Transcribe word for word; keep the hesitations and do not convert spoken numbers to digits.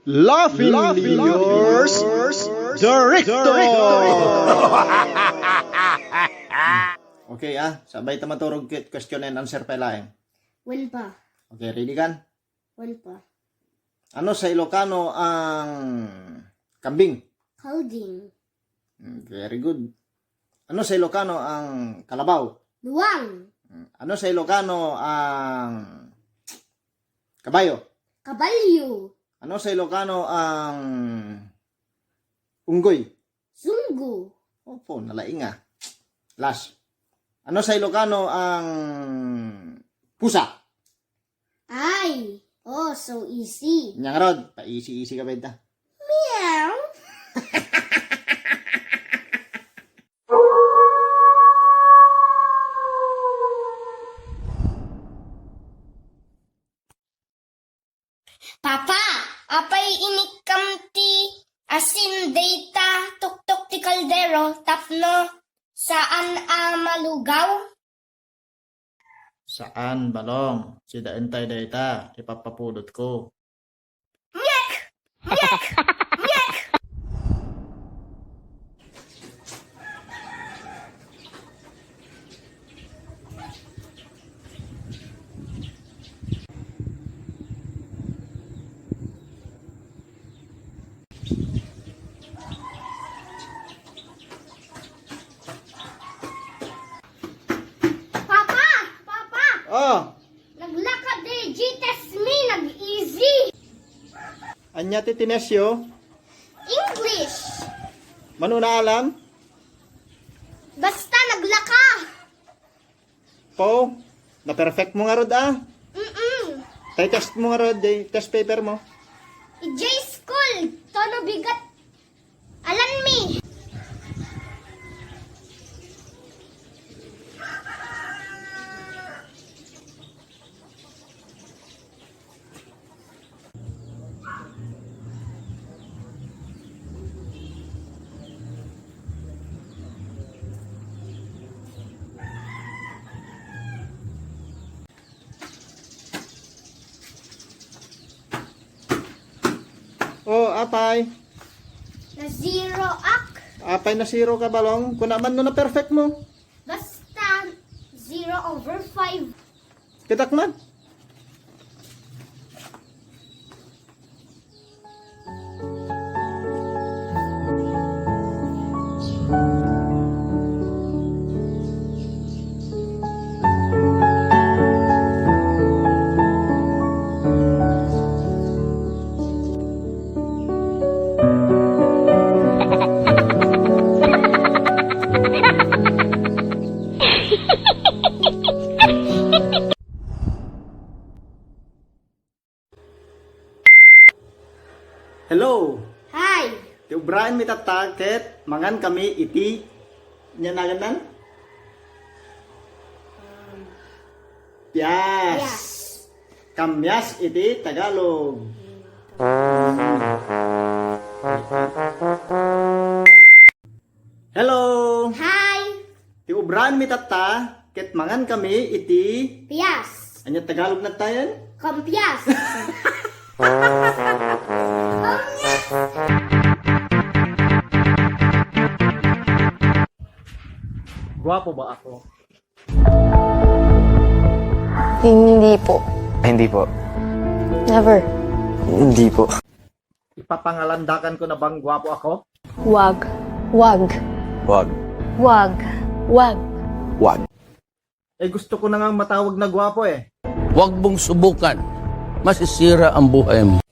Laughingly yours, Director. Okay, ah, sabay ta maturog ket question and answer pa laeng. Wen pa. Okay, ready kan? Wen pa. Ano sa Ilocano ang kambing? Kalding. Mm, very good. Ano sa Ilocano ang kalabaw? Luwang. Mm, ano sa Ilocano ang kabayo? Kabalyo. Ano sa Ilocano ang unggoy? Sunggo. Opo, nalaing ah. Last. Ano sa Ilocano ang pusa? Ay, oh, so easy. Nya ngarud, pa-easy-easy ka ba ita? Meow. Papa, apay inikkam ti asin dayta tuktok ti kaldero tapno saan a malugaw? Saan, Balong. Sidaentay dayta, ipapapulotko. Nyek! Nyek! Nyek! Papa! Papa! Oh, naglaka daydiay test mi, nag-easy. Ania ti tinestyo? English. Mano naalam? Basta naglaka. Po, na-perfect mo ngarud ah. Mm-mm. Tay test mo ngarud, day test paper mo. Idiay school, tono bigat. Alanmi. Oh, apay. Na-zero ak. Apay na-zero ka, Balong? Kuna man no na-perfect mo. Basta, zero over five. Kitak man. Hello. Hi. Ti ubraen mi tatta ket mangan kami iti, ania nagannan? Um, pias. Pias. Kampias iti Tagalog. Hello! Hi! Ti ubraen mi tatta, ket mangan kami iti pias. Ania Tagalog na tayen? Kampias. Kampias. Guwapo ba ako? Hindi po. Ay, hindi po. Never. Hindi po. Ipapangalandakan ko na bang gwapo ako? Wag. Wag. Wag. Wag. Wag. Wag. Eh, gusto ko na nga matawag na gwapo eh. Wag mong subukan. Masisira ang buhay mo.